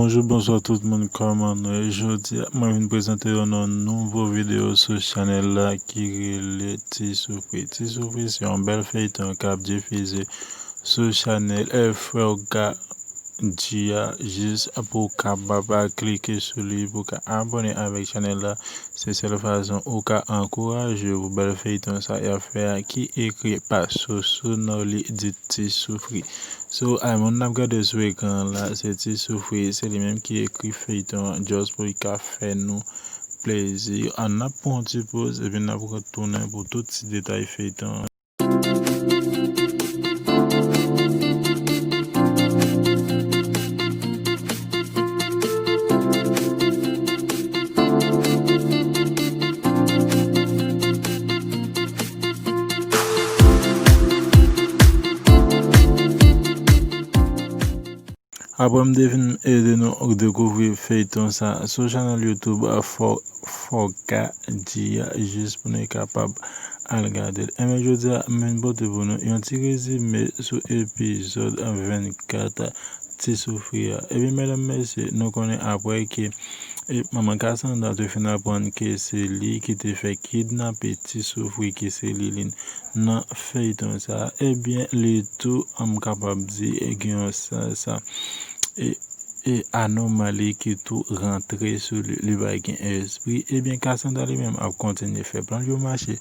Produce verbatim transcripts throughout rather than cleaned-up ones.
Bonjou, bonswa tout moun, kòman nou ye? Jodi a, mwen vin prezante yo nan nouvo videyo sou chanèl la ki rele Ti Soufri. Ti Soufri se yon bèl feyton k ap difize sou chanèl Frè Oka G a, jis pou w kapab klike sou li, pou w ka abòne avèk chanèl la. Se sèl fason ou ka ankouraje pou bèl feyton sa y ap fè a, ki ekri pa Soso Nolly, dit Ti Soufri. So, ay, moun n ap gade sou ekran an la, se Ti Soufri, se li menm ki ekri feyton an, just pou li ka fè nou plezi. Ann ap pran yon ti poz, epi n ap retounen pou tout ti detay feyton an. Apre m te fin ede nou dekouvri feyton sa sou chanèl YouTube Fò, Fò Ka Di a, jis pou nou kapab al gade l. Enben, jodi a, m vin pote pou nou yon ti rezime sou epizòd vennkat Ti Soufri a. Ebyen, medam, mesye, nou konnen apre ke, e, manman Cassandra te fin aprann ke se li ki te fè kidnape Ti Soufri, ki se Liline, nan feyton sa, ebyen, li tou, m kapab di, e, gen yon sa, sa, e, e anomali ki tou rantre sou li, li pa gen espri. Ebyen, Cassandra li menm ap kontinye fè plan l yo mache,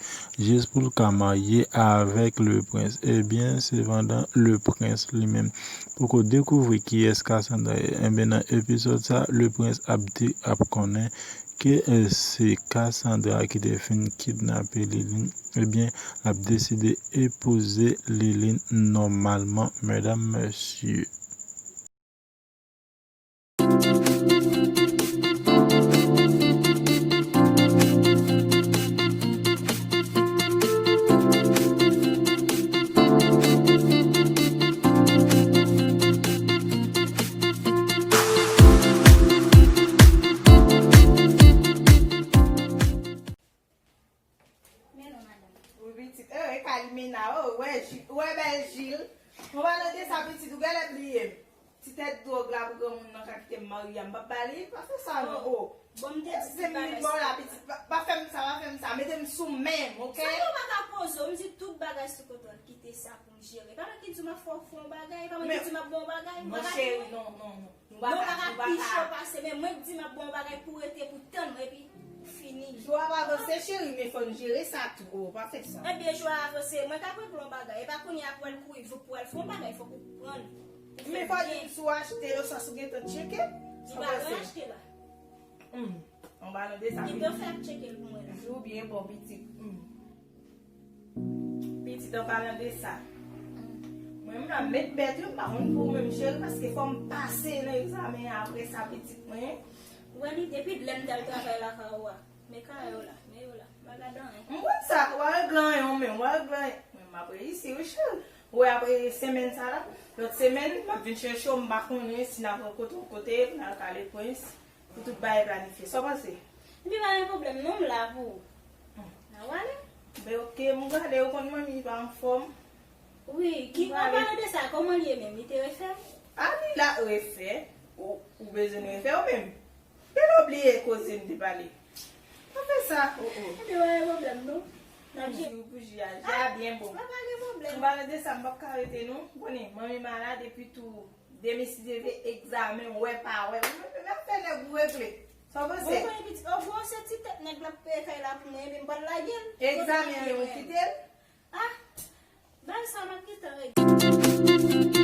jis pou l ka marye avèk le prince. Ebyen, sepandan, le prince li menm poko dekouvri kiyès Cassandra ye. Ebyen, nan epizòd sa, le prince ap di, ap konnen ke, e, se Cassandra ki te fin kidnape Liline. Ebyen, l ap deside epouze Liline nòmalman, medam, mesye. Men non, madanm. Wi, pitit. E, e ka limena, o, wè, Ji-, wè, bèl Jil. Mwen pa nan de sa, pitit, ou genlè bliye m. Ti tèt dwòg la pou granmoun nan ka kite m marye a, m p ap ba li, pa fè sa non, o. Bon, m te di tout bagay. Bon la, pitit, pa, pa fè m sa, pa fè m sa, mete m sou men m, oke? Sa yo pa ka poze w, m di tout bagay sou kontwòl, kite sa pou m jere. Pa mwen ki di w m ap fè w fè yon bagay, pa mwen ki di w m ap ba w yon bagay, m pa ka di w. Non, cheri, non, non, non. Nou pa ka, nou pa ka piche w pase, men mwen k di m ap ba w yon bagay pou w rete, pou w tann mwen, epi fini. Jou ap avanse, cheri, men fò n jere sa tou, o, pa fè sa. Ebyen, jou ap avanse, mwen k ap regle yon bagay, e pa kounye a pou w al kouri voup pou w al fè yon bagay, fòk ou pran l. Men fò di m si w achte l, oswa si w gentan tcheke l. Li pa gen achte la. Hmm. Anba nan de sa. Li te fè ap tcheke l pou mwen la. Jou byen bon, pitit. Hmm. Pitit, anpalan de sa, mwen menm la, m met bèt, wi, m pa konn pou ou menm, cheri, paske fò m pase nan egzamen an apre sa, pitit mwen. Ou wè li, depi lè m t al travay lakay ou a, men kay yo la, men yo la, m pa gade anyen. M konn sa, w a regle anyen ou menm, w a regle anyen. Mwen, m ap reyisi, wi, cheri. Ou wè, apre semèn sa la, lòt semèn, m ap vin chèche w, m pa konnen si n ap rankontre yon kote, pou n al kale prens. Pou tout bagay planifye. Sa w panse? Epi pa gen pwoblèm non, m la pou ou. Hmm. N a wale. Ben, oke, m gade ou konn manmi pa anfòm. Wi, ki, anpalan de sa, kòman l ye menm? Li te refè? A, li la refè. Ou, ou bezwen l refè ou menm? Genlè w bliye koze n te pale. Pa fè sa, o, o. Epi pa gen pwoblèm non. N ap jere. Pou ji a, ji a byen bon. Pa, pa gen pwoblèm. Anpalan de sa, m p ap ka rete non. Ou konnen, manmi malad epi tou, demen si Dye vle, egzamen, wè pa wè. Ou menm, menm afè nèg ou regle. Sa w panse? Bon, konnen pitit, o, bon, se ti tèt nèg la ap peye kay la pou mwen, epi m pral lage l. Egzamen an, ou kite l? Ah, bay sa, m ap kite l regle.